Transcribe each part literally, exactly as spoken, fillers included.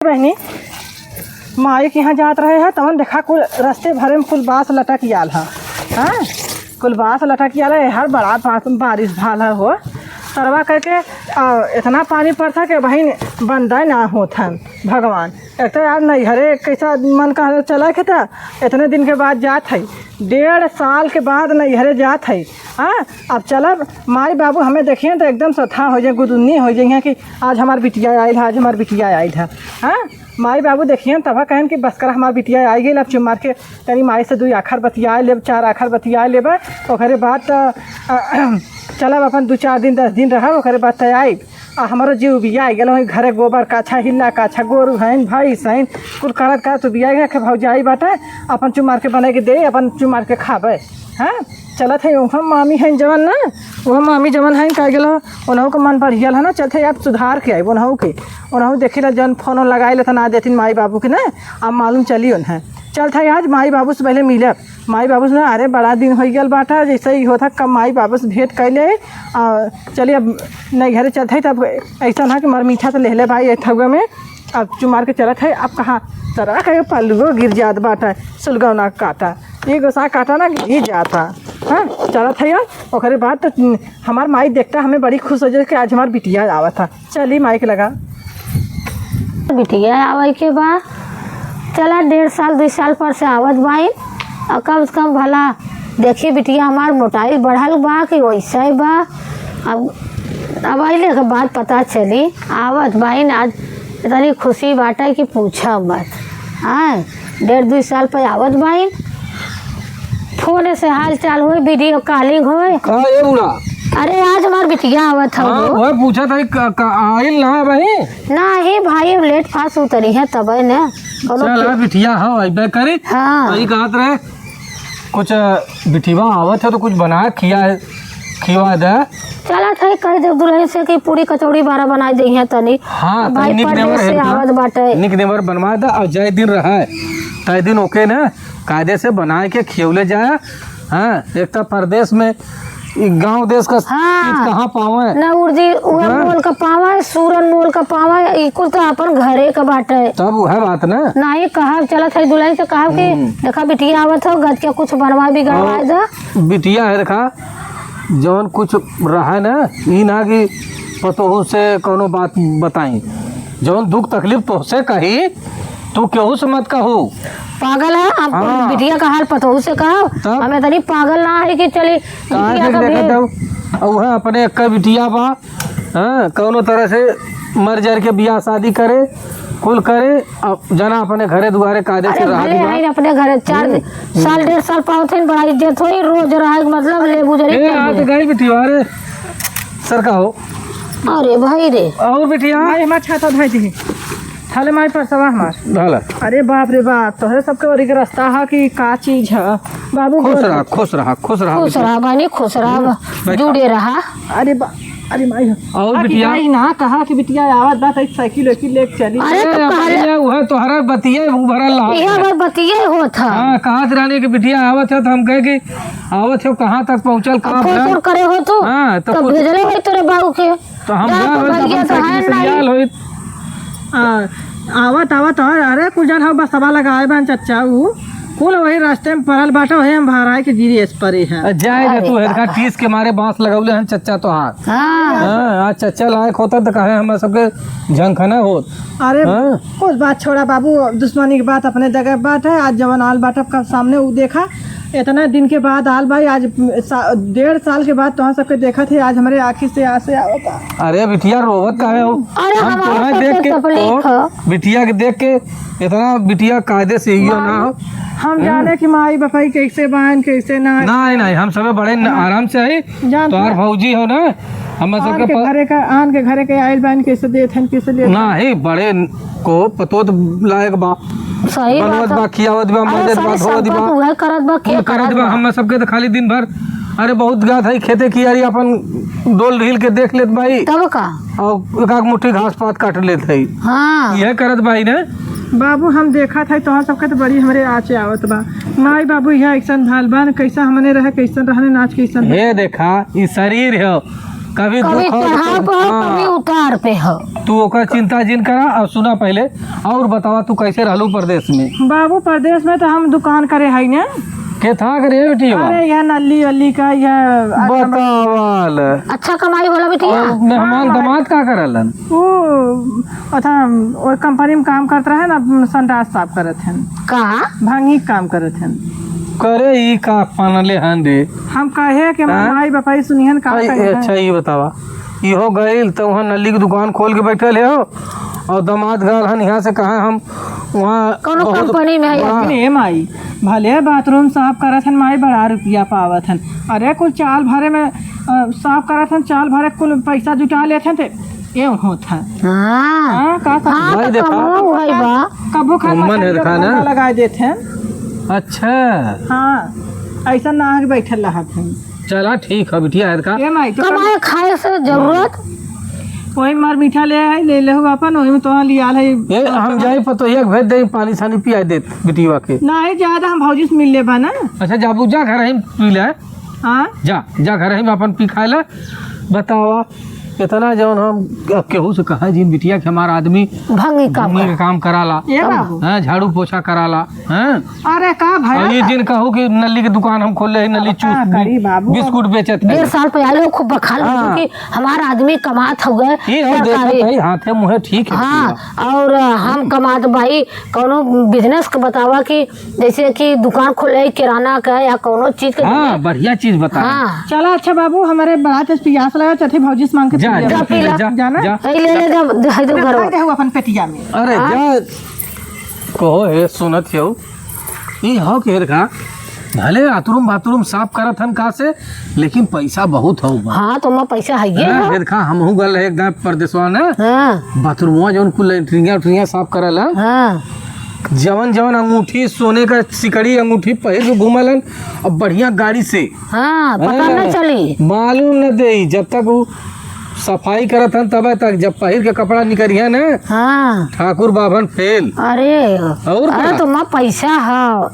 बहिनी, माई के यहाँ जात रहे हैं, तवन देखा कुल रस्ते भरे में कुल बाँस लटक आल है। हाँ, कुल बाँस लटक आल है, हर बड़ा बाँस, बारिश भाल है हो। सरवा करके, आ, इतना पानी पड़ता कि बहिन बंदा ना होत है भगवान। एक तो यार नैहरे कैसा मन कहा चला के था, इतने दिन के बाद जात है, डेढ़ साल के बाद नैहरे जात है। हाँ, अब चलब, माई बाबू हमें देखिए तो एकदम सथा हो जाए, गुदुन्नी हो जाए कि आज हमार बिटिया आइल है, आज हमार बिटिया आइल है। हाँ, माई बाबू देखिए तब कहन कि बस कर, हमार बिटिया आई गई, अब चुप मार के तनी माई से दुई आखर बतिया लेब, चार आखर बतिया लेब, ओकरे बाद त, अ, चलब अपन दू चार दिन, दस दिन रहब, ओकरे बाद त आइब। आ हमरो जीव बिया गेल, वहीं घरे गोबर काछा, हिल्ला काछा, गोरू हइन, भैंस हइन, कुल करत करत बिया गेल, के भौजाई बाटे, अपन चुप मार के बने के दे, अपन चुप मार के खाबे। हाँ, चलत है, उहाँ मामी हैं जवन ना, उहाँ मामी जवन हैं, कह गेलो, उनहु के मन बढ़ियल है ना, चलत है, आप सुधार के आइब, उनहु के, उनहु देखी ला, जौन फोन लगाए ला, त ना देथिन माई बाबू के ना, अब मालूम चली उन्हें। चलत है, आज माई बाबू से पहले मिलब, माई बाबू से ना, अरे, बड़ा दिन हो गल बाटा, जैसे ही होता, कब माई बाबू से भेंट कैले, आ, चलिए, अब नैहरे चलत है, तब ऐसा ना कि मर मीठा तो लेहले भाई, ए थौआ में, अब चुमार के चलत है, अब कहाँ, तरह का पल्लुओ गिर जात बाटा, सुलगौना काटा। एगो सा काटा ना गिर जाता। हाँ, चलत है यार। ओकरे बाद तो हमार माई देखता हमें बड़ी खुश हो जाए कि आज हमार बिटिया आवत है। चली माई के लगा। बिटिया आवे के बा, चला डेढ़ साल, दुई साल पर से आवत बाइन। और कम से कम भला देखी बिटिया हमार मोटाई बढ़ल बा कि वैसे ही बा। अब, अब अइले के बाद पता चली। आवत बाइन, आज इतनी खुशी बाटे कि पूछा मत। हाँ, डेढ़ दुई साल पे आवत बाइन, फोन से हाल चाल होए, वीडियो कॉलिंग होए। का ये बूढ़ा? अरे, आज हमार बिटिया आवत हौ। हाँ, वह पूछा था कि का, का आइल ना भाई? ना ही भाई, अब लेट फास्ट उतरी है तबे ने। कोनो चल, के- हाँ, बिटिया, हाँ, अइबे करी। हाँ। वही कहत रहे, कुछ बिटिया आवत है तो कुछ बना खिया, खिवा दे। चला था, कह दे दुल्हन से कि पूरी कचौड़ी बारा बनाई दे हैं तनी। हाँ, भाई, तनी निक परदेस नेवर से है ना, आवत बाटे। निक नेवर बनवा दे और जय दिन रहे, तय दिन ओके ना। कायदे से बनाए के खियौले जाए। हाँ, एक तो परदेस में, ई गाँव देस का हाँ। चीज कहाँ पावे? ना उर्दी उहे हाँ। मोल का पावे, सूरन मोल का पावे, ई कुल तो अपन घरे का बाटे। तब उहे बात ना। नाही कहब, चलत है दुल्हन से कहब कि हम्म। देखा बिटिया आवत हो, गज के कुछ बनवा बिगड़वा और दे। बिटिया है देखा, जौन कुछ रहे ना, ई ना कि पतोहू से कौनो बात बताई, जौन दुख तकलीफ तोहसे कही, तू केहू से मत कहू। पागल है, आप हाँ। बिटिया का हाल पतोहू से कहो। तब? हमें तनी पागल ना है कि चली काहे बिटिया से का देखत भेज। जाऊ? और वह अपने एक बिटिया बा, हाँ, कौनो तरह से मर जर के बियाह शादी करे, कुल करे, अब जना अपने घरे दुआरे कायदे से अरे रहा भले भी बा। आइन अपने घरे, चार हम्म। साल, डेढ़ साल पावत है, बड़ा इज्जत होई, रोज रहा, मतलब, ले गुजरे ए, चल आज गुजरे। गई बिटिया, अरे, सर का हो? अरे भाई रे। और बिटिया? माई हमार छाता धइ दिही। थाले माई परसवा हमार। ढाला। अरे बाप रे बाप, तोहरे सबके ओरी के रास्ता है कि का चीज है? बाबू खुश गोर रहा, है। खुश रहा, खुश रहा खुश बिटिया। रहा बहिनी, खुश रहा, हम्म, बैठा। जुड़े रहा। अरे बा-, अरे माई हो। और आखिर बिटिया? माई ना कहा कि बिटिया आवत बा, तो साइकिल वाइकिल लेके चली। अरे तो अरे कहले भैया, वह तोहरा बतिये उभरल रहा। यह बार बतिये होत है। हाँ, कहा से रहने कि बिटिया आवत है, तो हम कहे कि आवत हो, कहाँ तक पहुँचल, का अब फोन भइल? तोन करे हो तू? हाँ, तो तब कुछ भेजले होई तोरे बाऊ के। तो हम जा, जा तो होई, भैया अपन तो साइकिल है से नहीं। आयल होई। आ, आवत, आवत, और अरे, कुल जन हो बसवा लगाए बन चच्चा, ऊ कुल वही रास्ते में पड़ल बाटे, वही हम भराए के गिरी एस परे हैं। आ, जाए जा अरे तू, हेरका बाबा। टीस के मारे बाँस लगौले हन चच्चा तोहार। हाँ। हाँ, आज चच्चा लायक होता तो कहे हमरा सबके झंखना होत। अरे, हाँ। कुछ बात छोड़ा बाबू, दुश्मनी के बात अपने जगह बात है। आज जवन आल बाटब का सामने ऊ देखा, इतना दिन के बाद आल भाई, आज सा-, डेढ़ साल के बाद तोहरा सबके देखत है, आज हमरे आँखी से आंसे आवता। अरे बिटिया रोवत काहे हो? अरे हम हमारे तोहरा सबके देख के, तकलीफ ओ, है। बिटिया के देख के इतना बिटिया कायदे से इयो ना हो। हम हम्म। जाने कि माई बापाई कैसे बान, कैसे ना। नहीं, नहीं, हम सबे बड़े न-, हाँ। आराम से है। जान तोहार तो भौजी हो ना, हम आन सबके के प- घरे का, आन के घरे के आइल बान, कैसे देत हन, कैसे लेत हन। नहीं, बड़े को पतोत लायक बा। सही बनवत बात बा, है। खियावत बा, अरे, मजत बा, सारे धोवत सब बा। बात उहे करत बा, के कुल करत करत बा। बा। हम सबके तो खाली दिन भर, अरे, बहुत गात है खेते की यारी, अपन डोल ढील के देख लेत बाई। तब का? और एक आध मुट्ठी घास पात काट लेत है। हाँ। यह करत बाई ने। बाबू, हम देखत है तोहर सबके तो बड़ी हमरे आँचे आवत बा। माई बाबू, यह ऐसन भाल बा न, कैसा हमने रहे, कैसन रहने, नाच कैसन हे देखा, ई शरीर है, कभी कभी दुख हो, चढ़ाव पे हो, हाँ। कभी उतार पे हो। तू ओकर चिंता जिन करा। और सुना पहले, और बतावा, तू कैसे रहलू परदेस में? बाबू, परदेस में तो हम दुकान करे हई ना। के था करे बेटी बा? अरे, यह नली वली का, यह बतावाल। अच्छा कमाई होला बेटी? और मेहमान हाँ। दमाद का करलन? वो, अच्छा, वो कंपनी में काम करत रहे ना, संडास साफ करत हन। का? भंगी के काम करत हन। करे ई का पनले हन रे? हम कहे कि हाँ? माई बापाई सुनिहन का अरे, कहे हन। अच्छा, ये बतावा, इहो गइल त वहाँ नली की दुकान खोल के बैठल है हो, और दमाद गाल हन यहाँ से कहा हम वहाँ कौनो बहुत कंपनी में है। वहाँ लेकिन ए माई, भले बाथरूम साफ करत हन माई, बड़ा रुपया पावत हन। अरे कुल चाल भरे में, अ, साफ करत हन, चाल भरे कुल पैसा जुटा लेत हन ते ए होत है। हाँ। हाँ, का कर- हाँ, भाई तो देखा। कमाऊ है बा। कबो खा उम्मन है देखा ना। लगा देत हैं। अच्छा। हाँ, ऐसा ना है कि बैठल रहत हैं। चला ठीक है बिटिया, है का? ए माई, तो कमाए खाए से जरूरत। वही मार मीठा ले आए, ले ले हो अपन, वही में तो लियाल है। ए, हम जाई पतोहिया के भेज दे, पानी सानी पिया दे बिटिया के। नहीं, ज्यादा हम भौजी से मिल लेबा ना। अच्छा, जाबू जा घर ही पी ले। हाँ? जा, जा घर ही में अपन पी खाए ले। बतावा, इतना जौन हम केहू से कहे जिन बिटिया के हमार आदमी भंगी काम भंगी कर। के काम कराला। ए बाबू। हाँ, झाड़ू पोछा कराला। हैं? अरे का भया? और ये जिन कहू कि नली के दुकान हम खोल ले, नली अब चूस का करी बाबू? बिस्कुट बेचत है। डेढ़ साल पे आए हो, खूब बखान हाँ। कि हमार आदमी कमात हुए ये हो सरकारी। देखत है, हाथे मुँहे ठीक है हाँ, बिटिया। और हम कमात भाई, कौनो बिजनेस के बतावा कि जैसे कि दुकान खोले किराना का या कौनो चीज के हाँ, बिजनेस। बढ़िया चीज बता। हाँ। चला अच्छा बाबू, हमारे बड़ा तेज पियास लगा, चथे भौजी से मांग के जा, पी ले। जा, जा, पी ले। जा, जाना? जा। ए, ले ले, जा, जा, दे दो घर। रखा दे हो अपन पेटिया में। अरे हाँ। जा, कहो हे, सुनत हो, ई हो के रखा, भले आतरूम बाथरूम साफ करत हन का से, लेकिन पैसा बहुत हो बा। हाँ, तो मैं पैसा है ये हाँ, हो। फिर खा, हमहू गल रहे एक दाएं परदेसवा ने। हाँ। बाथरूमवा जौन कुल लेटरिंगा उटरिंगा साफ करल है। हाँ। जवन जवन अंगूठी, सोने का सिकड़ी अंगूठी पहिर के घूमलन, अब बढ़िया गाड़ी से। हाँ, पता हाँ, न चली। मालूम न देई, जब तक वो सफाई करत हन तब तक, जब पहिर के कपड़ा निकरिया ना, हाँ। ठाकुर बाभन फेल। अरे, और अरे का? तो माँ पैसा है।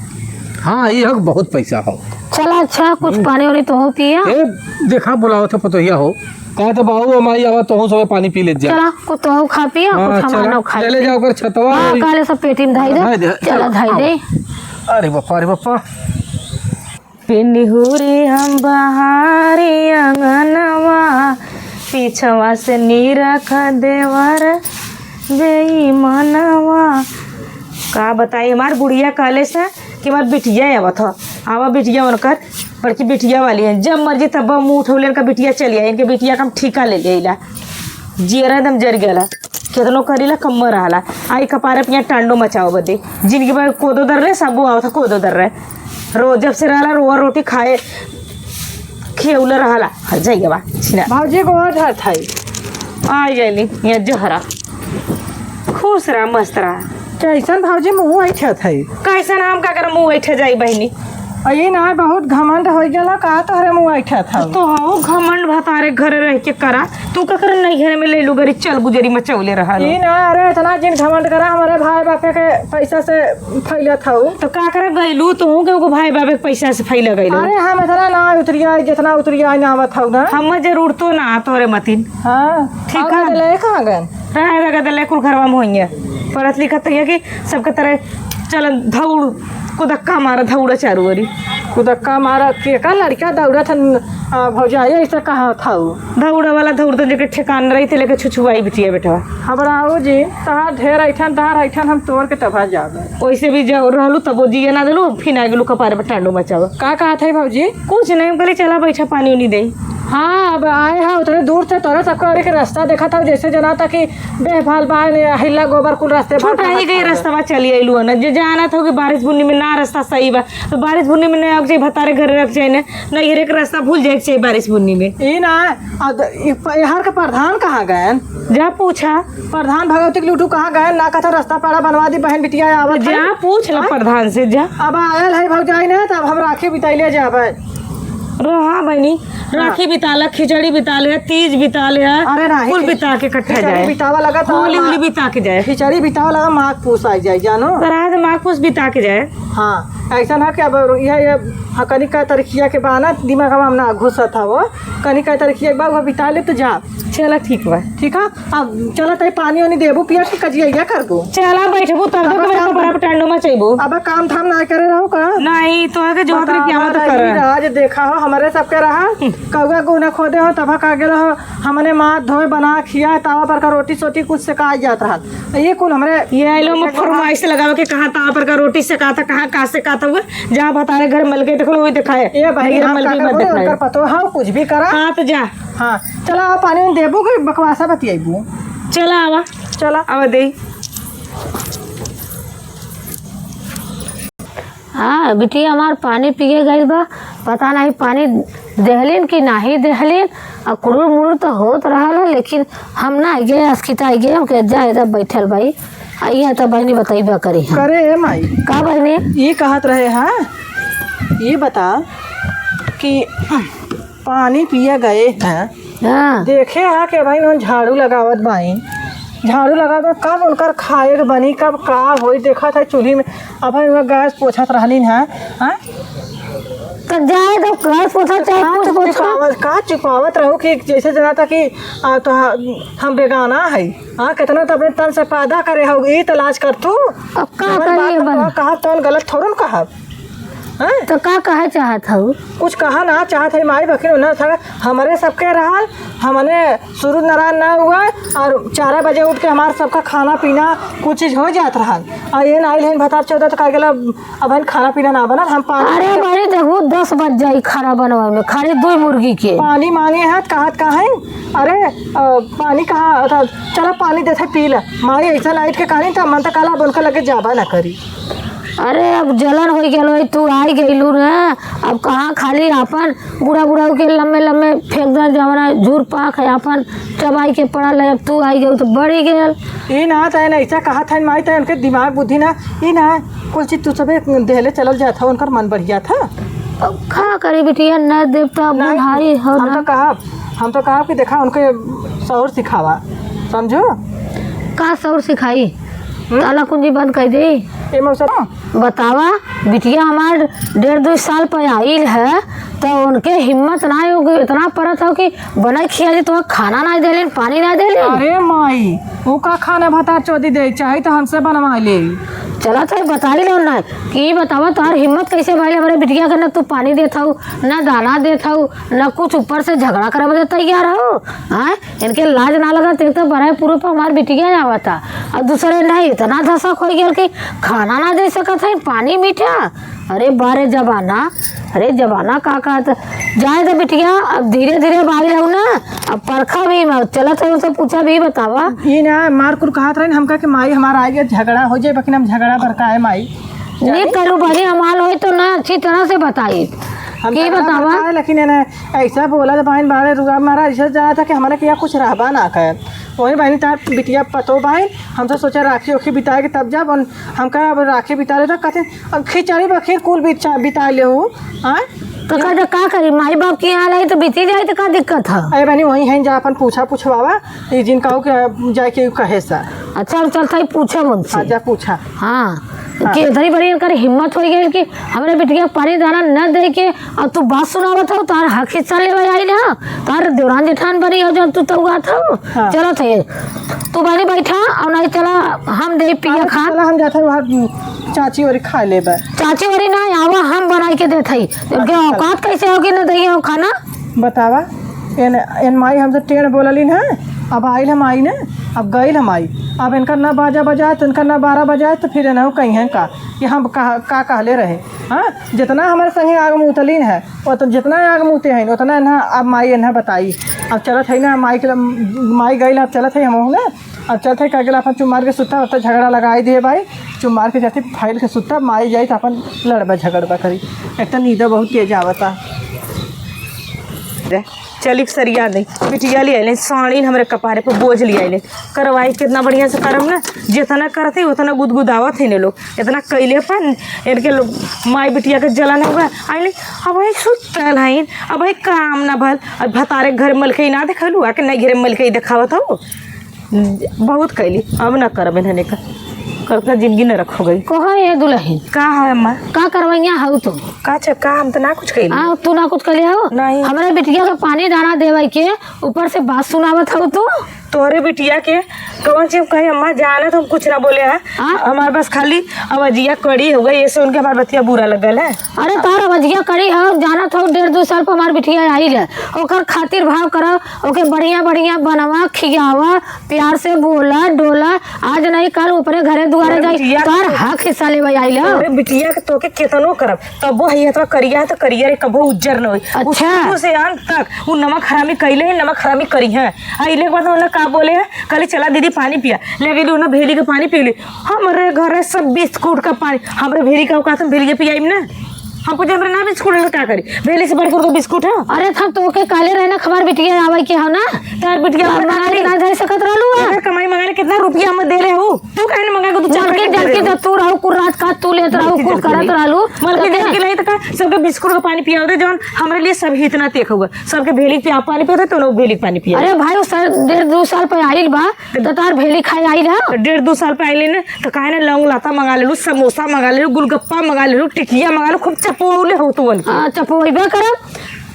हाँ, ये हक बहुत पैसा हो। चला अच्छा, कुछ हम्म। पानी वानी तो हो पिया। ए, देखा बुलाओ थे पतोहिया हो। कहा तो बाबू हमारी आवा तो सबे पानी पी ले जा। चला, कुछ तो हो खा पिया, हाँ, कुछ हमारा चला। ना खाई ले, ले पिया। जाओ कर छतवा हाँ, और काले सब पेटी में धाई दे। धाई दे। चला, चला, धाई आओ। दे। अरे बापा, अरे बापा। पिनिहुरी हम बहारी अंगनवा, पीछवा से नी रख देवर बेईमनवा। का बताई, हमार बुढ़िया कहले से कि हमार बिटिया आवत ह, आवा बिटिया उनकर बड़की बिटिया वाली है, जब मर्जी तब मुँह उठौले इनका बिटिया चली आई, इनके बिटिया का हम ठीका ले लेला। जियरा एकदम जर गला, केतनो करीला कम रहला, आई कपारे पिया टांडो मचाओ बदे, जिनगी भर कोदो दर रहे, सबू आवत ह कोदो दर रहे। रोज जब से रहला रोआ रोटी खाए, खियौले रहला। हर जाइए बा, छिना। भौजी को और धर थाई। आ गइली, यहाँ जहरा। खुश रहा, मस्त रहा। कैसन भौजी मुँह ऐठत है? कैसन हम का करब, मुँह ऐठे जाई बहिनी? अ, ई ना बहुत घमंड हो गया का तोहरे मुँह ऐठत है? तो हो घमंड भतारे घरे रह के करा, तू का करे नहीं घरे में ले लू गरी चल गुजरी मचौले रहा लो। ई ना, अरे इतना जिन घमंड करा, हमारे भाई बापे के पैसा से फैलत हऊ। तो का करे गइलू तू के ओको भाई बापे के पैसा से फैला गइलू? अरे हम इतना ना उतरिया, जितना उतरिया ना आवत हऊ ना। हम जरूरतो ना तोरे मतिन। हाँ। ठीक और है। बदले कहाँ गए? रहे लगा दले कुल घरवा में होइए। पढ़त लिखत तो ये कि सबके तरह चल धौड़ कुदक्का मारा धौड़ा चारू ओरी। कुदक्का मारा के का लड़का दौड़त हन, आ, भौजाई ऐसे कहा था उ। धौड़ा वाला धौड़ तो जेके ठेकान रही थे लेके छुछुआई बिटिया बेटवा। हमरा ओ जी, तहार ढेर ऐठन, तहार ऐठन हम तोड़ के तबाह जाबे। ओइसे भी जब रहलू तब ओ जिए ना देलू, फिर आ गेलू कपारे पर टांडो मचावा। का कहत है भौजी? कुछ नहीं, हम कहली चला बैठा पानी उनी दे। हाँ, अब आए हैं उतने दूर से, तोरे सबके ओरी के रास्ता देखा था, जैसे जना था कि बेहभाल बा, ने हिल्ला गोबर कुल रास्ते छूट भर रही गई, रास्ता बा, चली अइलू है ना। जे जानत हो कि बारिश बुन्नी में ना रास्ता सही बा, तो बारिश बुन्नी में ना आवे के चाहिए, भतारे घरे रह के चाहिए ना, नैहरे के रास्ता भूल जाए के चाहिए बारिश बुन्नी में। ई ना, आ द-, ई प-, एहर के प्रधान कहाँ गए? जा पूछा। प्रधान भगवती के लूटू कहाँ गए? ना कहता रास्ता पाड़ा बनवा दी, बहन बिटिया आवत है। जा पूछ ला हाँ? प्रधान से, जा। अब आयल है भौजाई ने, तब हम राखी बितैले जाबे। रो, हाँ बहिनी, हाँ। राखी बिता ले, खिचड़ी बिता ले, तीज बिता ले, अरे राही, कुल खिच-, बिता के इकट्ठा खिचड़ी जाए। बितावा लगा तो होली, माँ-, होली बिता के जाए। खिचड़ी बितावा लगा, माघ पूस आ जाए, जानो। तो रात माघ पूस बिता के जाए। हाँ, ऐसा ना कि अब ये, ये, हाँ, कनिका तरिखिया के बहाना दिमाग में ना घुसत हवो, कनिका तरिखिया के बाद वो बिता ले तो जा। चला, ठीक बा। ठीक है, अब चला, तई पानी वानी देबू पिया कि कजिया करबू? चला, बैठबू तब तक अब मेरे काम कपड़ा धाम, पर टंडो मचैबू। अब काम धाम ना करे रहो का? नहीं, तो आके जो बतावा, करे, क्या तो करे। राज देखा हो, हमारे सबके रहा, कौआ गूना खोदे हो, तब का गेल हो, हमने माथ धोए, बना, खिया, तावा पर का रोटी सोटी कुछ से का जात रहा। ये कुल हमरे ये आइलो में फरमाइश लगावे के कहाँ तावा पर का रोटी से का था, कहाँ का से का था हुआ, जहाँ बतारे घर मलके देखो, वही दिखाए। ए भाई, नहीं, हम मलके का मत करबो, दिखाए। उनकर पतो है, कुछ भी करा। हाँ, तो जा। हाँ, चला, आ पानी में देबू कि बकवासा बतियाइबू? चला, आवा। चला। आवा दे। हाँ, बिटिया हमार पानी पिए गइल बा, पता नहीं पानी देहलिन कि नाही देहलिन। आ कुड़ुर मुड़ुर तो होत रहल है, लेकिन हम ना गए, अस्किता गए, हम कहे, "जा, इधर बैठल भाई।" आ इहाँ तो बहनी बतैबा करी हम। करे ए माई। का बहनी? ये कहत रहे, हाँ, ये बता कि पानी पिया गए हैं। हाँ। देखे हा के भाई, उन झाड़ू लगावत बाइन, झाड़ू लगावत बाइन, कब उनकर खाए के बनी, कब का होई, देखत है चूल्ही में। अब भाई, वह गैस पोछत रहलिन है, हाँ? तो जाए तो गैस पोछा चाहे का कुछ पोछा। चुपावत, का चुपावत रहो कि जैसे जना था कि, आ, तो हा-, हम बेगाना है, हाँ? कितना तो अपने तन से पैदा करे हो, ई तो लाज कर तू। अब का अपन करिए बात बन? कहा, कहा, तौन गलत थोड़न कहा। हैं? तो का कहे चाहत हऊ? कुछ कहा ना चाहत है माई, बकिन उन्हें था, हमरे सबके रहल, हमने सूरज नारायण ना हुआ और चार बजे उठ के हमार सबका खाना पीना कुछ चीज हो जात रहल। आ ये ना आइल हन भतार चौदह तो का गेला, अब हन खाना पीना ना बनल, हम पानी अरे पी के भाई, देखू, दस बज जाई खाना बनवे में, खाली दो मुर्गी के। पानी मांगे हाथ कहत का है? अरे, अ, पानी कहाँ था? चला पानी देथे पी ले। माई ऐसा लाइट के कहानी था, मन तो काला बोल के लगे जाबा ना करी। अरे, अब जलन होइ गेल होई, तू आई गइलू ना, अब कहाँ खाली आपन बूढ़ा बूढ़ा के लम्बे लम्बे फेंक दे, जवना झूर पाक है, आपन चबाई के पड़ल है, अब तू आई गइल तो बढ़ी गेल। ई ना, तैं ना ऐसा कहा था, माई, तैं उनके दिमाग बुद्धि ना, ई ना, कुल चीज तू सबे देहले चलल जात हो, उनकर मन बढ़िया था। अब का करी बिटिया, ना देव तो अब नहीं, बुढ़ाई हो हम ना। तो कहब, हम तो कहब कि देखा, उनके सौर सिखावा, समझो? का सौर सिखाई? हम्म? ताला कुंजी बंद कर दे। ए मौसा। बतावा, बिटिया हमार डेढ़ दो साल पे आइल है, तो उनके हिम्मत ना हो कि इतना परत हो कि बनाई खिया दे, तो खाना ना देलिन, पानी ना देलिन। अरे माई, वो का खाना भतार चोदी दे, चाहे तो हमसे बनवा ले। चला तो बताई लो ना, कि बतावा तोहार हिम्मत कैसे भाई, हमारे बिटिया के ना तू पानी देत हऊ, ना दाना देत हऊ, ना कुछ ऊपर से झगड़ा करे बदे तैयार हऊ, हाँ? इनके लाज ना लगत, एक तो बड़े पुरुष पर हमार बिटिया आवता, और दूसरे नहीं, इतना धसक हो गया कि खाना ना दे सकत है, पानी मीठा। अरे बारे जमाना, अरे जमाना का कहत, जाए दे बिटिया, अब धीरे धीरे भाई रहू ना, अब परखा भी मत, चलत है उनसे पूछा भी बतावा। ये ना मार कुल कहत रहे, हमका कि माई हमारा आइए झगड़ा हो जाए, लेकिन हम झगड़ा बरका है माई। नहीं करू बड़ी हमार होई तो ना अच्छी तरह से बताई। हम की झगड़ा बतावा? बरका है, लेकिन ये ना ऐसा बोला तो बहन बारे रुआ मारा, ऐसा जाना था कि हमारे के यहाँ कुछ रहबा ना कर। वही बहनी तार बिटिया पतो बहन, हम तो सोचा राखी ओखी बिताए के तब जब उन-, हम कहा अब राखी बिता ले तो कहते अब खिचड़ी बखीर कुल बिचा-, बिता ले हो, हाँ? तो का, तो का करी, माई बाप के यहाँ रही तो बीती जाए तो का दिक्कत है? अरे बहनी वही है जा अपन पूछा पूछवावा, ये जिन कहो के जाए के कहे सा। अच्छा हम चलता ही पूछा उनसे। हाँ, जा पूछा। हाँ, हाँ। कि इतनी बड़ी इनकर हिम्मत हो गई कि हमरे बिटिया के पानी दाना न दे के, और तू बात सुनावत हो, तार हक हिस्सा लेवे आई ना, तार देवरान जेठान बनी हो, जब तू तौआत हो। हाँ। चलत है, तू बनी बैठा, और नहीं चला, हम दे पिया अरे, खा। चला, हम जाते हैं वहाँ, चाची ओरी खा लेबे। चाची ओरी ना, आवा, हम बनाई के देत हई। इनके अच्छा, चला। औकात कैसे होगी ना दही हो खाना? बतावा, एन, एन माई हमसे टेढ़ बोललिन है, अब आइल हम आई ना, अब गइल हम आई। अब इनका ना बाजा बजाए, तो इनका ना बारह बजाए, तो फिर एनहु कहीं हैं का, कि हम का, का कहले रहे। हाँ, जितना हमारे संगे आग में उतलिन है, वो तो जितना आग में उते हैं, उतना एनहा, अब माई एनहा बताई। अब चलत है ना, माई के, माई गइल, अब चलत है हम ना, अब चलत है का गेला अपन चुमार के सुता, उतना झगड़ा लगाई दिए भाई, चुमार के जाते फैल के सुता, माई जाई तो अपन लड़बा झगड़बा करी। एक तो नींद बहुत तेज आवता। दे। चली सरिया दे, बिटिया ले आइले, साड़ीन हमरे कपारे पे बोझ ले आइले। करवाई कितना बढ़िया से करम ना, जितना करत है उतना गुदगुदावत है ने लोग, इतना कैले पर इनके लोग माई बिटिया के जलन हुआ। आइले, अब वही सुतल हईन, अब वही काम ना भल, अब भतारे के घर मलकई ना देखलू, आके नहीं घरे मलकई देखावत हो। बहुत कैली, अब ना करब इन्हने का, कल्पना जिंदगी नरक हो गई। कहो ये दुल्हन, का है अम्मा? का करवैया हऊ तू? का छ-, का हम तो ना कुछ कैली। आ, तू ना कुछ कैली हो? नहीं। हमरे बिटिया के पानी दाना देवे के ऊपर से बात सुनावत हऊ तू। तोरे बिटिया के कौन चीज कही अम्मा, जाना तो हम कुछ ना बोले हैं। हाँ? हमारे पास खाली आवाजिया कड़ी हो गई, ऐसे उनके हमारे बतिया बुरा लगल है। अरे तोर आवाजिया कड़ी हो, जाना तो डेढ़ दो साल पर हमार बिटिया आई है, ओकर खातिर भाव करो, ओके बढ़िया बढ़िया बनवा, खियावा, प्यार से बोला, डोला, आज नहीं कल ऊपरे घरे दुआरे अरे जाई, बिटिया तोर के हक हिस्सा लेवे आइल हो। अरे बिटिया के तोके केतनो करब, तबो है हथवा करिया है तो करिया रे, कबो उज्जर न होई। उ अच्छा। शुरू से अंत तक उ नमक हरामी कैले है, नमक हरामी करी है। आ इले के बाद उन्हें का बोले है, कहले, "चला दीदी पानी पिया।" ले गई उन्हें भेली के पानी पी ली। हमरे घरे सब बिस्कुट का पानी, हमरे भेली का औकात में भेली के पियाई ना। हम पूछे, "हमरा ना बिस्कुट है, का करी? भेली से बढ़ के तो बिस्कुट है।" अरे, हम तोके कहले रहे ना, हमार बिटिया आवे के हो ना। तार बिटिया तो हमार मंगा खाली ले ना धर सकत रहलू है। अगर कमाई मंगा ले, कितना रुपया हम देले हो? तू काहे ना मंगा के दू चार मलकिन पैकेट दे जानकी दे? जब तू रहू, कुल रात का तू लेत रहू, मलकिन कुल जानकी करत नहीं। रहलू। मलकिन तो जानकी नहीं तो का, सबके बिस्कुट का पानी पियावत है, जौन हमरे लिए सब ही इतना तेख हुआ। सबके भेली पे आप पानी पियावत है, तो लोग भेली के पानी पिया। अरे भाई, वो सर डेढ़ दो साल पे आइल बा, तो तार भेली खाए आइल है। डेढ़ दो साल पे आइल है ना, तो काहे ना लौंग लाता मंगा लेलू, समोसा मंगा लेलू, गुलगप्पा मंगा लेलू, टिकिया मंगा लेलू, खूब चपोले हो तू उनके। हाँ, चपोइबे करब।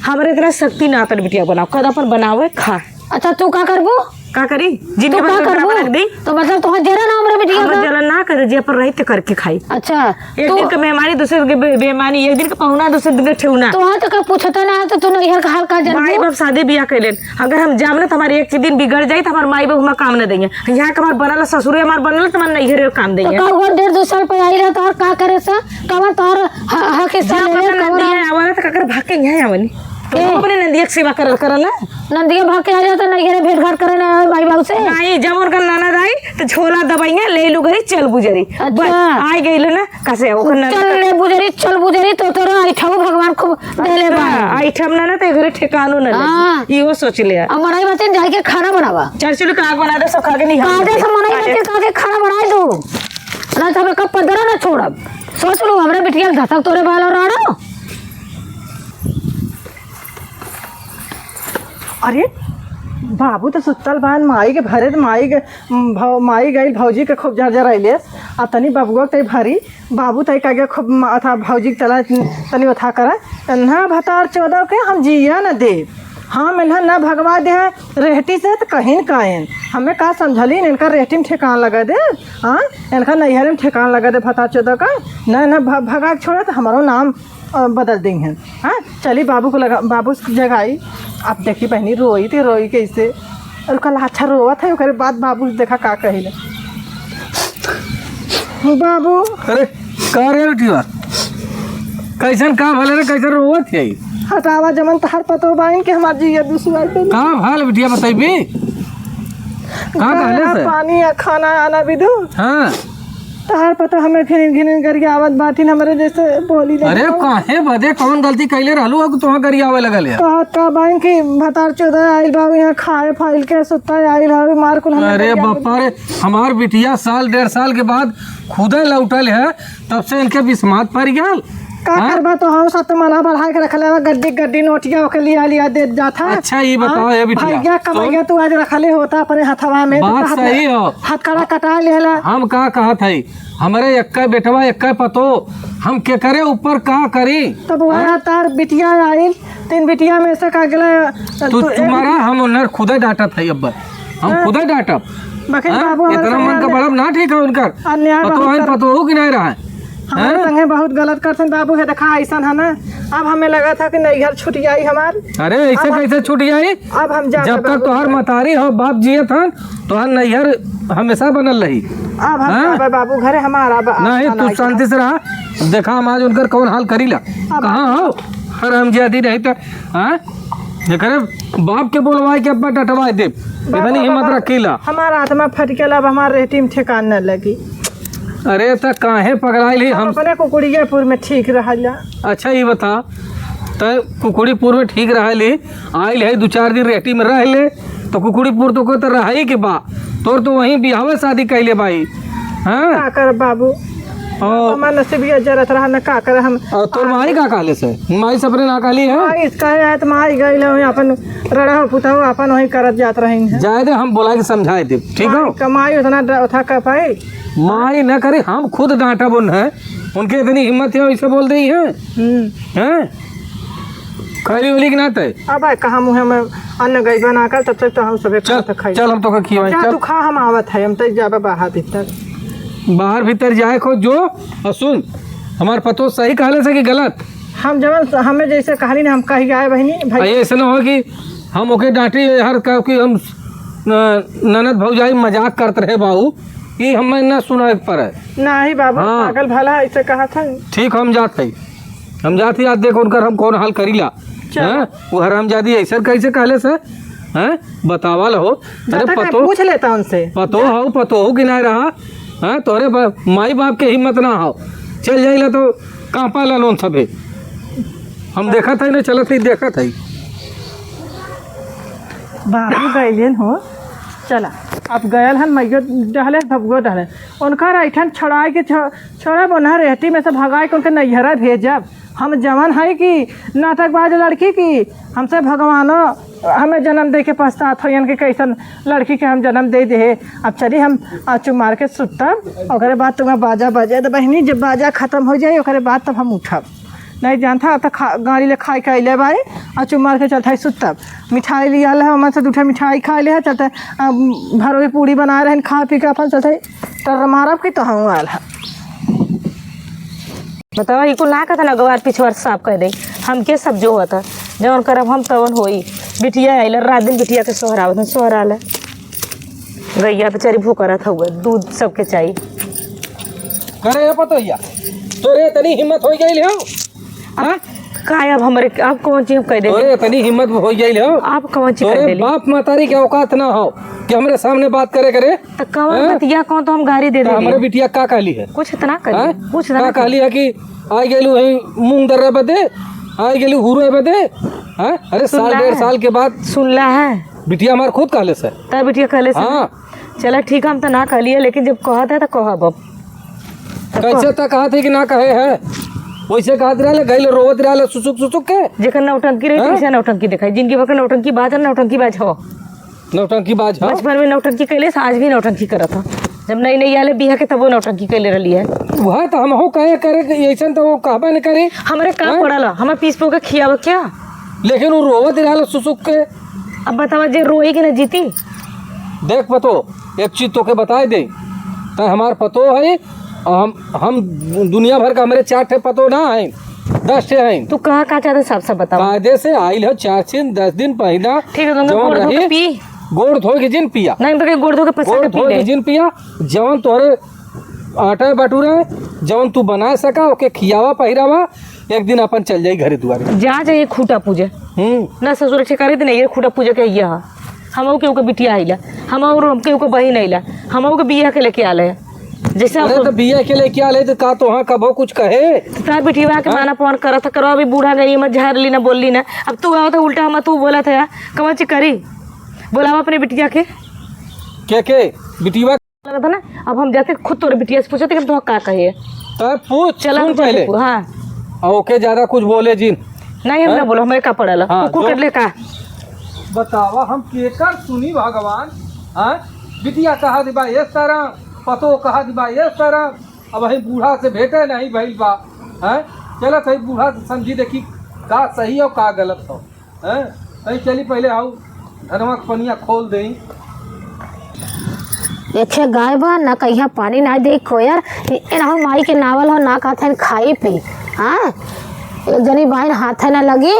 हमरे इतना शक्ति ना तन बिटिया बनाओ, कद अपन बनावे खा। अच्छा, तू का करबू? का करी? जिनके तू का पास करबू? बना के दी। तो मतलब तोहर जरा ना हमरे बिटिया हमर का? जरा ना करे, जे पर रही ते करके खाई। अच्छा, एक तू दिन के मेहमानी, दूसरे दिन के बे-, बेमानी, एक दिन के पहुना, दूसरे दिन के ठेहुना। तो वहाँ तो का पूछता ना, तो तू नैहर का हाल का माई जानबू? बाप शादी बियाह कैले, अगर हम जाम ना तो हमारे एक दिन बिगड़ जाई, तो हमारे माई बाप हमार काम न देंगे। यहाँ के हमार बनल ससुरे हमार बनल, तो हमारे नैहरे काम तो देंगे। का हुआ, डेढ़ दो साल पे आई रहे, तो और का करे सा? कमर तोहर ह-, हक हिस्सा जब ले ले, अपन कमर नंदिया आवला त काकर भाग के यहाँ आवली। तो ए। अपने नंदिया के सेवा करल करल ना। नंदिया भाग के आ जाता, नैहरे भेंट घाट करे ना आवे माई बाबू से। नहीं, जब उनका ननद आई, तो झोला दबाइया, ले लू घरी, चल बुजरी। अच्छा। बस, आई गई लो ना, कसे ओकर ननद चल का ले बुजरी, चल बुजरी, तो तोरा ऐठा भगवान खूब देले बा। अच्छा, ऐठा ना ना, तो घरे ठिकानो ना लगी। हाँ। इहो सोच लिया। अब मनाई बतिन जाए के खाना बनावा। चल चलू, का बना दे, सब खा के नहीं हम काजे से मनाई बतिन काजे खाना बनाए दो। ना तो हमें कब पदरा ना छोड़ब। सोच लो, हमरे बिटिया के धसक तोरे बाल और राड़ो। अरे, बाबू तो सुतल बान, माई के भरे त माई के, भौ-, माई गइल भौजी के खूब झरझर अइले। आ तनी बबुआ के तई भरी, बाबू तई का गया खूब मा-, अथा भौजी के तला तनी उठा करे। ना भतार चोदव के हम जिया न देब। हम इन्हें ना भगवा दे हैं रेहटी से त कहीं न कायन। हमें का समझली, इनका रेहटी में ठेकान लगा दे, हाँ, इनका नैहरे में ठेकान लगा दे भतार चोदव का। ना, ना भ-, भगा के छोड़ा त हमारो नाम अ, बदल देइहैं। हाँ, चली बाबू को लगा, बाबू से जगाई। अब देखी बहनी रोई ते रोई कैसे। और कल अच्छा रोवत है, ओकरे बाद बाबू से देखा का कहिले। बाबू। अरे, का रे बिटिया? कैसन का भले रे, कैसन रोवत है? हटावा जमन तहार पतो बाइन के हमार जिया दुसुआर पे। का हाल बिटिया बतैबी? का कहले से? पानी या खाना आना भी दो। हाँ। तहार पता हमें घिन घिन गरियावत बाटिन, हमरे जैसे बोली लगे। अरे काहे बदे, कौन गलती कैले रहलू हो कि तुहाँ गरियावे लगल है? कहत का बाइन कि भतार चोदा आइल बा, यहाँ खाए फाइल के सुत्ता आइल हवे, मार कुल हमें अरे गरियावे। बापा रे, हमार बिटिया साल डेढ़ साल के बाद खुदे लौटल है, तब से इनके बिस्मात पड़ गल। का हाँ? करबा तो हम सब तो मना बढ़ा के रखले बा, गड्डी गड्डी नोटिया ओके लिया लिया देत जात है। अच्छा, ई बताओ, हाँ? ए बिटिया, भैया कमैया सुन। तू आज रखले होता अपने हथवा में, तो बात कहत सही है। हो। हथकड़ा कटा लेला। हम का कहत हई, हमरे एक्के बेटवा, एक्के पतो, हम केकरे ऊपर का करी? तब वह हाँ? तार बिटिया आइल, तीन बिटिया में से का गेला, तू तू एक चुमारा, हम उन्हर खुदे डांटत हई अब्बर, हम हाँ। खुदे डांटब। बकिन हाँ? बाबू हमारे इतना मन का संगे बड़ा ना ठीक है उनकर। अन्याय बहुत पतोहन कर पतोहू की नहीं रहा है। हमारे हैं? संगे बहुत गलत करथन बाबू, है देखा ऐसन है ना, अब हमें लगा था कि नैहर छूट जाई हमार। अरे ऐसे अब कैसे छूट जाई? अब हम जाते जब तक बाबू तोहर घर। मतारी हो, बाप जियत हन, तोहर नैहर हमेशा बनल रही। अब हम हाँ? जाबे बाबू घरे, हमारा अब नहीं, आना तू नहीं शांति से रहा। देखा हम आज उनकर कौन हाल करीला। अब कहाँ हो? अरे हम जियादी रही तो, हाँ? एकरे बाप के बोलवाए के अब्बा डटवाए दे। बाबू, इतनी हिम्मत बाबा, रखीला। हमारा आत्मा फट गया, अब हमार रेहटी में ठेकान न लगी। अरे त काहे पगड़ाइल ही हम हम? अपने कुकुड़ियापुर में ठीक रहल जा। अच्छा ये बता, त कुकुड़ीपुर में ठीक रह ले, आइल है, दू चार दिन रेहटी में रह ले, तो कुकुड़ीपुर तो को तो रह ही के बा, तोर तो वहीं बियाहवे शादी कैले बाई। हाँ? का करब बाबू? ओ। हमार नसीबिया जरत रहा, न का करे हम। और तोर माई का कहले से? माई सपने ना कहली है? माई इसका है, तो माई गई ले, अपन रड़ा पुतहु अपन वहीं करत जात रही है। जाए दे, हम बोला के समझाए दे, ठीक हो? माई कमाई उतना ड-, उठा कर पाई? माई ना करे, हम खुद डांटब उन्हें, उनके इतनी हिम्मत है, ऐसे बोल रही है। हम्म। हैं? खैली उली के नाते। अब आए कहाँ मुँह में अन्न गई बना कर, तब तक तो हम सबे चल, खाते खाई। चल, हम तो का खियाई, जा चल। तू खा, हम आवत है, हम तो जाबे बाहर भीतर। बाहर भीतर जाए खो जो, और सुन, हमार पतो सही कहले से कि गलत? हम जवन स-, हमें जैसे कहली ना, हम कही आए बहिनी, भाई। आ, ये ऐसे ना हो कि हम ओके डांटी हर का, कि हम न-, ननद भौजाई मजाक करत रहे बाबू, कि हमें ना सुनाए के पड़े। नहीं बाबू, हाँ। पागल भला ऐसे कहा था। ठीक, हम जात है। हम जात ही आज देखो उनकर हम कौन हाल करीला। चल। हैं? वो हरामजादी ऐसे कैसे कहले से? हैं? बतावा लो। अरे दादा का पतो, पूछ लेता उनसे। पतो हो, पतो हो कि नहीं रहा? हैं? तोहरे बा-, माई बाप के हिम्मत ना हो। चल जाइला तो कांपा ला लोन सभे। हम देखत है ना, चलत ही देखत है। बाबू गइलेन हो। चला, अब गयल हन, मइयो डहले, बबुओ डहले। उनका रैठन छोड़ाए के छ-, छोड़ब, उन्हें रेहटी में से भगाए के उनके नैहरा भेजब। हम जवन है कि नाटकबाज लड़की की, हमसे भगवानो हमें जन्म दे के पछतात हो, इनके कैसन लड़की के हम जन्म दे दे। अब चली हम आचू मार के सुतब, ओकरे बाद तुम्हें बाजा बजे। तो बहिनी, जब बाजा खत्म हो जाए, ओकरे बाद तब हम उठब। नहीं जानता, अब तो खा, गाड़ी ले खाए के अइले बाई, आचू मार के चलता है सुतब। मिठाई लिया ले, हमन से दू ठे मिठाई खा ले, चलते, अब भरोई पूड़ी बनाए रहन, खा पी के अपन चलते, तर मारब कि तो हम आल है। बतावा, ई कुल ना कहता ना, गवार पिछवार साफ कर दे। हमके सब जो होता, जवन करब हम तवन होई। बिटिया आइल, रात दिन बिटिया के सोहरावत हन, सोहरा ले। गैया बेचारी भूख रहत हउवे, दूध सबके चाही। करे ए पतोहिया, तोरे इतनी हिम्मत हो गई हो? हाँ? का अब हमरे, अब कौन चीज हम कह देली? तोरे इतनी हिम्मत हो गई हो? आप कौन चीज कह तोरे देली? बाप मतारी के औकात ना हो कि हमरे सामने बात करे करे। तो कौन हैं? बतिया, कौन तो हम गारी दे तो देली? हमरे बिटिया का कहली है? कुछ इतना कहली, हैं? कुछ इतना का कहली। कहली है कि आ गेलू है मूंग दर्रा बदे, आ गेलू हुरे बदे, हैं? अरे साल सुनला डेढ़ है? साल के बाद सुनला है? बिटिया हमार खुद कहले से। तब बिटिया कहले से? हाँ। चला ठीक, हम तो ना कहलिए, लेकिन जब कहत है तो कहब अब। तो कैसे कह- तो कहत है कि ना कहे है, वैसे कहत रहले, गइल रोवत रहले सुसुक सुसुक के। जेकर नौटंकी रही, हाँ? कैसे नौटंकी दिखाई? जिंदगी भर के नौटंकी बाज, नौटंकी बाज हो। नौटंकी बाज हो। बचपन में नौटंकी कैले से, आज भी नौटंकी करत हो। जब नई नई आले बिया के, तब वो नौटंकी कैले रहली है। वह तो हमहू कहे करे कि ऐसन तो वो कहबे न करे। हमरे का हाँ? पड़ल, हमें पीस पो के खियावा क्या? लेकिन वो रोवत रहले सुसुक के। अब बतावा, जे रोई के ना जीती। देख पतो, एक चीज तोके बताए दे, तै हमार पतो है, और हम, हम दुनिया भर का हमरे चार ठे पतो ना है, दस ठे हैं। तू कहाँ का चाहते, साफ साफ बतावा। कायदे से आइल है, चार दिन, दस दिन पहिला ठीक है, तुमने जवन गोड़ धो के रही, पी। गोड़ धोए के जिन पिया। नहीं, तो के गोड़ धो के पछा गोड़ के पी धोए ले। के जिन पिया, जवन तोहरे आटा बटूरा, जवन तू बना सका, ओके खियावा पहिरावा, एक दिन अपन चल जाई घरे दुआरे। जा, जा, ये खूंटा पूजे। हम्म। ना ससुर ठिकाने दिन ये खूंटा पूजे के ये हा। हम केहू के बिटिया आइला, हम और हम केहू के बहिन आइला, हम के बिया के लेके आले। जैसे अरे हम तो बिया के लेके आले तो का तोहाँ कबो कुछ कहे? तो तार बिटिया के हाँ? माना पवन करत करो, अभी बूढ़ा गई, मत झाड़ ली ना, बोल ली ना। अब तू आओ तो उल्टा हम तू बोला था, कमची करी, बोलावा अपने बिटिया के। के के? बिटिया लगत है ना, अब हम जाके खुद तोरे बिटिया से पूछत है कि हम तोहार का कहे। तब पूछ, चला, सुन हम जाके पहले। पू-, हाँ। और ओके ज्यादा कुछ बोले जिन। नहीं, हम हाँ? ना बोलो, हमें का पड़ल। हाँ, कुकुर जो कर ले का? बतावा, हम केकर सुनी भगवान? हाँ? बिटिया कहा दिबा ये शरम, पतो कहा दिबा ये शरम। अब वही बूढ़ा से भेंटे नहीं भइल बा। हाँ? चलत है बूढ़ा से समझी देखी का सही हो का गलत हो। हैं? तई चली पहले आऊ धनवा के पनिया खोल देई। एखे गाय बा, ना कहिया पानी ना दे कोयर। एनहु माई के नावल हो, ना कहथन खाई पी। हाँ? एक जनी बाइन हाथे ना लगी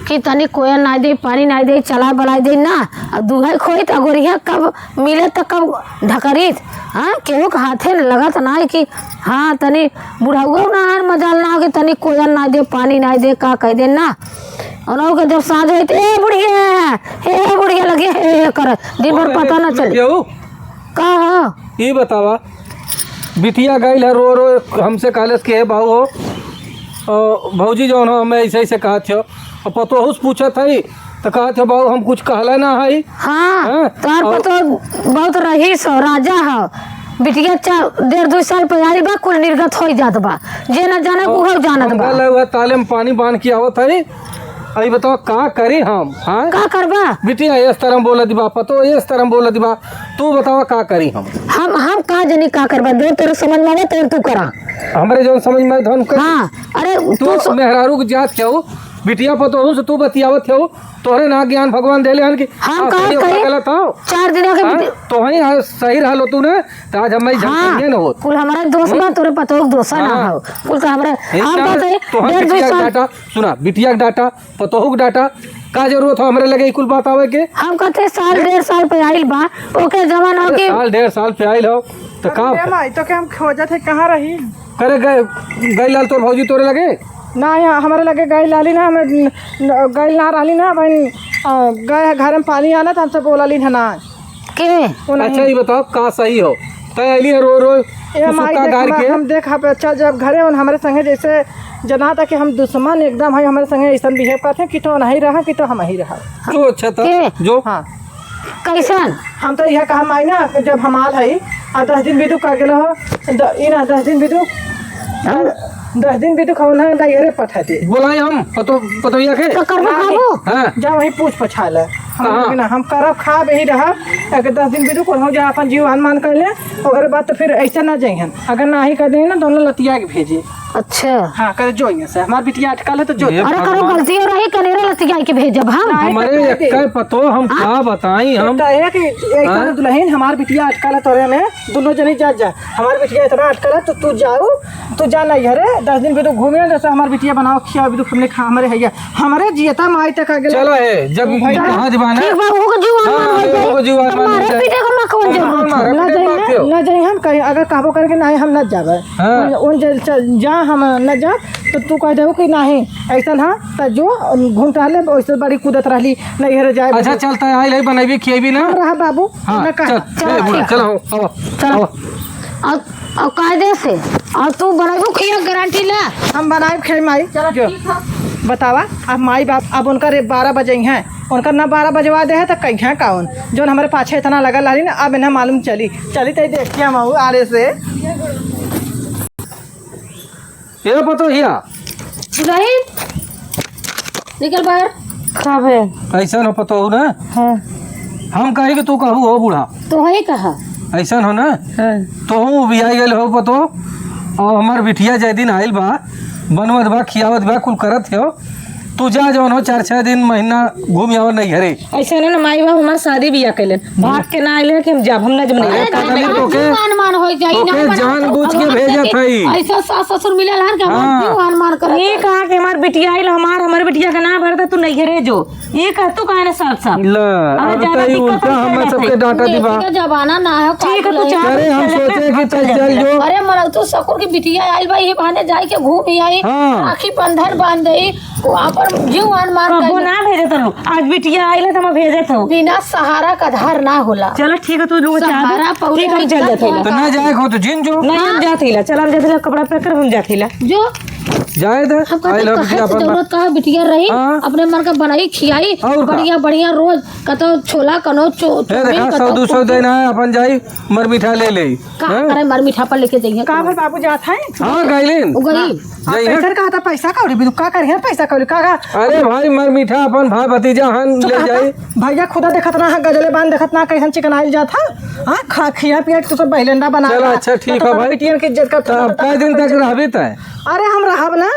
कि तनी कोयर ना दे, पानी ना दे, चला बलाई दे ना। अब दुहई खोई त अगोरिया कब मिले त कब ढकरीत। हाँ? केहू के हाथे न लगत ना है कि हाँ, तनी बुढ़ाऊ ना आन मजाल ना हो कि तनी कोयर ना दे, पानी ना दे, का कह दे ना। उन्हों के जब साँझ होई त, "ए बुढ़िया, ए बुढ़िया," लगे हे, हे करत, दिन भर अरे, पता ना चले। केहू? का ह? ई बतावा, बिटिया गइल है रो रो, हमसे कहलस कि, "हे बाऊ हो, तो भौजी जौन हो, हमें ऐसे ऐसे कहत हो, और पतोहू से पूछत है तो कहत हो, "बाबू, हम कुछ कहले ना है।" हाँ, हाँ? तोहर और पतोह बहुत रईस हो, राजा हो। बिटिया चार, डेढ़ दो साल पे आइल बा, कुल निर्गत हो जात बा। जे ना जाने, और उहो जानत बा। गल है, वह ताले में पानी बांध के आवत है। अई बताओ, का करी हम, हाँ? का करबा? बिटिया इस तरह बोल दिबा, पतोह इस तरह बोल दिबा, तू बतावा, का करी हम? हम, हम का जनी का करबा, जो तोरे समझ में आवे, तो तू करा। हमरे जौन समझ में आवे, धन कर। हाँ, अरे, तू तू सो- मेहरारू के जात क्या हो? बिटिया पतोहू से तू बतियावत हो, तोहरे ना ज्ञान भगवान देले हन कि हम हाँ, का सही हो, करी? गलत हो। चार दिनों के हाँ, बिटिया तो वहीं हाँ, सही रहलो तू ना, तो आज हम हाँ, जन न होत। कुल हमारा दोस्त बा, हम्म? तोरे पतोह के दोस्त ना हाँ। हो। कुल तो हमारे, यही हम ना, कहते हैं, तोहर डेढ़ दो बिटिया के साल डाटा, सुना, बिटिया के डाटा, पतोहू के डाटा, का जरूरत हो हमरे लगे ई कुल बात आवे के? हम कहते हैं, साल डेढ़ साल पे आइल बा, ओके जवान हो अरे, के साल डेढ़ साल पे आइल हो, तो का ए माई, तो के हम खोजत है, कहाँ रही? करे गए, गई लाल तोर भौजी तोरे लगे? ना, यहाँ हमरे लगे गई लाली ना, हमें न-, न-, गई ना रहली ना, बहन, अ, गए हैं घर में पानी आना, तो हमसे बोला ली ना। के? वो नहीं। अच्छा, ये बताओ, का सही हो? तय अइली है रो रो, ए माई, देख, गार हम, के? हम देख, हम, अच्छा, जब घरे उन हमरे संगे जैसे जना था कि हम दुश्मन एकदम है, हमरे संगे ऐसा बिहेव करते हैं कि तो नहीं रहा, कि तो हम ही रहा। जो अच्छा था, के? जो हाँ। कैसन? हम तो यह कहा, माई ना, जब हम आल हई, आ दस दिन बिदु का गेलो हो, द-, ई ना, दस दिन बिदु, हाँ? दस दिन बिदु खाओ ना, नैहरे पठा दे। बोलाई हम, पतो, पतोहिया के? तो करबो हाँ, खाबो? हाँ। जा वहीं पूछ पछा ले। हम कहाँ? ना, हम करब खाब यही रहा, एक दस दिन बिदु को हो जा, अपन जीव हनुमान कर ले, ओकरे बाद तो फिर ऐसे ना जइहन। अगर ना ही कर दे ना, दोनों लतिया के भेजे। अच्छा। हाँ, करे जो यहाँ से। हमार बिटिया अटकल है तो जो। ये अरे करो भगवान। गलती हो रही, कनेरे लतिया के भेजब हम। नहीं, हमारे तो कह दे। एक पतो हम हाँ? का बताई हम? तो कहे कि एक हाँ? दुल्हन हमार बिटिया अटकल है तोरे में, दोनों जनी जा जा। हमार बिटिया इतना अटकल है तो तू जाऊ, तू जा ना घरे, दस दिन भी तू घूमे, जैसे हमार बिटिया बनाओ खिया भी तू हमने खा, हमारे हैया, हमारे जियता माई तक आ गेल। चलो है, जब भाई कहाँ जबान है? ठीक बा, ओहो के जीव हाँ, अरमान हो जाई। ओहो के जीव अरमान हो मारे जाई। पीटे के ना कौन हाँ, जरूरत मारे है? ना पीटे जाइए, बात हो। ना जाइए हम कहीं, अगर कहबो करके नहीं हम ना जाबे। हाँ। उन जे चल जा, हम न जा, तो तू कह देहु कि नाही, ऐसन हाँ, त जो घूम टहले, वैसे बड़ी कूदत रहली, नैहर जाए अच्छा, बदे। चलता है, आई ले, बनैबी, खिएबी ना? रहा बाबू, हाँ, न कहा। चल, चल, ए, बूढ़ा, ठीक। चल, हो, आवा, चलो। आवा। अब, अब कायदे से, और तू बनैबू, खिया गारंटी ला। हम बनाए खाई माई। चलो, जो। ठीक है। बतावा, अब माई बाप, अब उनका रे बारह बजे हैं, उनका ना बारह बजवा दे है, तो कहीं है कौन? जोन हमारे पाछे इतना लगल रहली ना, अब इन्हें मालूम चली, चली तो देखिए हम आड़े से। ए पतोहिया। दुलहिन, निकल बाहर। का भे? ऐसन हो पतोहू ना? हाँ। हम कही कि तू कहू हो बूढ़ा। तो है कहा। ऐसन हो ना? हाँ। तोहू भी आई गइल हो पतो। और हमार बिटिया जय दिन आइल बा, बनवत बा, खियावत बा, कुल करत हो। तू जा जौन हो, चार छह दिन, महीना घूम आवा नैहरे। ऐसे ना, ना, माई बाप हमार शादी बियाह कैलन, भाग के ना आइले कि हम जाब, हम ना जब अरे नहीं। पगली, अरे, तोके, जीव हनुमान हो जाई, तोके ना बना जानबूझ के तो भेजत हई। ऐसा सास ससुर मिलल हन कि हमार हाँ। जीव हनुमान करत ये है। कहा कि हमार बिटिया आइल, हमार, हमार बिटिया के ना भरता, तू नैहरे जो। ये कह तू काहे ना साफ साफ? ले, अरे, अब ज्यादा तो ये दिक्कत उल्टा है, हमें चलत सबके है। डांटा देखी दिबा। का जमाना ना है, ठीक है, तू काबू चल। नहीं। अरे, हम सोचे कि चल, चल जो। अरे, मरल तू सकुर की बिटिया आइल बा, ये बहाने जाए के घूम ही आई। हाँ। राखी बंधन बांध दई, वहाँ पर जीव हनुमान कबो कर ना भेजत रहू, आज बिटिया आइल है तो हम भेजत हूँ। बिना सहारा का आधार ना होला। चलो ठीक है, तू लोग जा दे। सहारा पौधे ठीक है, हम चल जाते हैं। तो ना जाए को तो जिन जो। नहीं, हम जाते ही ला। चल, हम जाते ला, कपड़ा पैक कर, हम जाते ही ला। जो जाए दे। हम कहते आई love कहे बिटिया की अपन जरूरत का है, बिटिया रही, हाँ। अपने मन का बनाई, खियाई, और का? बढ़िया, बढ़िया रोज, कतो छोला, कनो चो-, ए, देखा, चौमिन, सौ कतो दो सौ कुछ। देना है, अपन जाई, मर मीठा ले ले। का हैं? करे मर मीठा पर लेके जाइए। का भाई बाबू जात है? हाँ, गइलिन। उ गई। हाँ, जाइए। कैसन कहा था पैसा कौड़ी भी, का करिए पैसा कौड़ी, का, का? अरे भाई, मर मीठा अपन भाई भतीजा हन, चुप ले रहा जाई। था। भैया खुदा देखत ना है, गजले बांध देखत ना, कैसन चिकनाइल जात है। हाँ, खा, खिया पिया के तू सब बहलेंडा बना चल, रहा। अच्छा, ठीक तो है भाई। बिटियन के इज्जत करता तो अब कै दिन तक रहबी तय? अरे, हम रहब ना।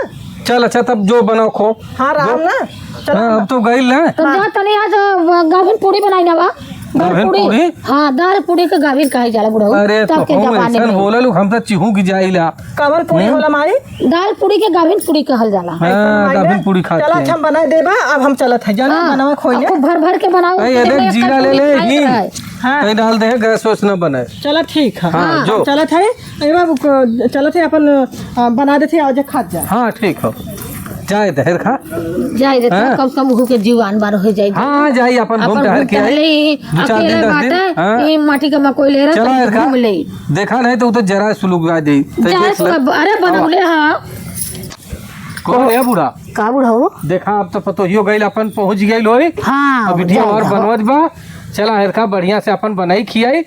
चल, अच्छा, तब जो बनाओ खो। हाँ, रहब जो। ना। चल, हाँ, हम अब तो गइल ना। तो हाँ। जा तनी आज, अ, गाभिन पूड़ी बनाई ना बा। दाल गाभिन पूड़ी? पूड़ी? हाँ, दाल पूड़ी के गाभिन कहे जाला बुढ़ऊ। अरे, तब तो के हम जमाने ऐसन में। बोलल, हम तो चिहू की जाइला। कवन पूड़ी हम्म? होला माई? दाल पूड़ी के गाभिन पूड़ी कहल जाला। हाँ, ऐसन माई गाभिन ने? पूड़ी खात चला, हैं। अच्छा, हम बनाए देबा, अब हम चलत है, जाना हाँ, बनावा खोई अब ले। खूब भर भर के बनाओ, भाई, ये देख, एक जीरा ले पूड़ी ले, खाए ही। रहे। हाँ। कहीं डाल दे, गैस वैस न बने। चला, ठीक है। हाँ, हाँ, जो। चलत है। ए बाबू, क-, चलत है, अपन, अ, बना देते, आज खात जा। हाँ, ठीक हो। जाए दे, खा। जाए दे, हाँ। कम से कम उहू के जीव अनबार हो जाए। हाँ, हाँ, जाई, अपन अपन घूम टहल घूम के आई। टहले ही, दो चार दिन, अकेले दस दिन, बाटे, हाँ। ये माटी का मकोई ले रहा, चला, तो इधर घूम खा। ले। देखा नहीं तो उ तो जरा सुलुग आ जाई। तो जाए देख ले। सुलुग, अरे, आवा। बनौले, हाँ। कौन है बूढ़ा? का बूढ़ा हो? देखा, अब तो पतोहियो गइल, अपन पहुँच गइल होई। हाँ, अब बिटिया जाए और का हो। बनवत बा। चला, हेरका बढ़िया से अपन बनाई खियाई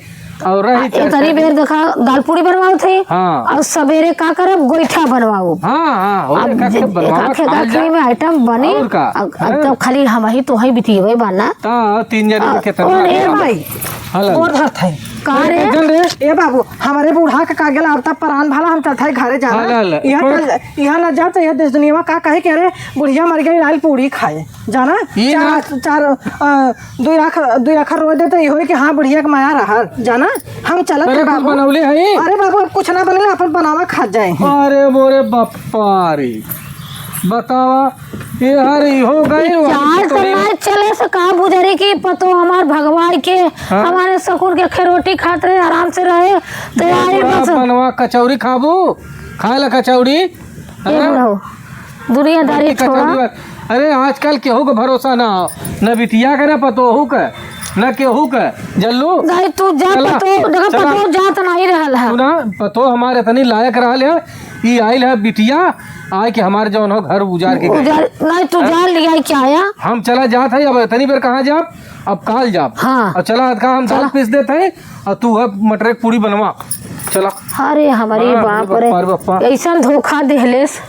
और रही आ, ए, तनी बेर देखा, दाल पूरी बनवाओ थे। हाँ। और सबेरे का करब, गोईठा बनवाओ। हाँ, हाँ, हो, अब एक आध जे-, बनवावा, एक आध खा जा। में आइटम बनी। और का? अब, अब हाँ। तो खाली हम ही तो है बिटिया बा ना। ता तीन जने आ, के कितना और ए बा? भाई, हाँ, लाल। और धरत है। का रे? एकदम रे। ए बाबू, हमरे बूढ़ा के का गेल, अब तक परान भला हम चलत है घरे जाना। हाँ, लाल। यहाँ पर चल, यहाँ ना जाओ तो यह देश दुनिया में का कहे कि अरे बुढ़िया मर गई, लाल पूरी खाए। जाना? ई चार, ना। चार, अ, दुई आख, दुई आखर रोए देते, इहो कि हाँ, बुढ़िया के माया रहल। जाना? हम चलत अरे है कुछ बाबू। बनौले है? अरे बाबू, अब कुछ ना बनले, अपन बनावा खात जाए। अरे मोरे बापा रे, बतावा, ये हर हो गई, चार तो नहीं चले से का बुझरी की पतो हमार भगवाई के, हाँ? हमारे सकुन के खेरोटी खात रहे, आराम से रहे, तो ये आई बूढ़ा बस। बनवा कचौरी खाबू, खाए ला कचौरी, ए हाँ? बुढ़ऊ, दुनियादारी रोटी छोड़ा। कचौरी बा-, अरे आजकल केहू के भरोसा ना हो, न बिटिया के, न पतोहू के, न केहू के। जल्लू, नहीं तू जा चला, पतो, देखा चला। पतो जात नहीं रहल है। सुना, पतो हमारे इतनी लायक रहल है, ई आइल है बिटिया, आए के हमारे जौन हो घर उजाड़ के गए। उजाड़, नहीं तू हाँ? जा लिया क्या आया? हम चला जात है, अब इतनी बेर कहाँ जाब, अब काल जाब। हाँ। और चला, आज का हम दाल चला। पीस देते हैं, और तू अब मटर की पूरी बनवा। चला। अरे हमारी हाँ, बाप अरे रे, बाप रे, बाप। ऐसन धोखा देहलेस।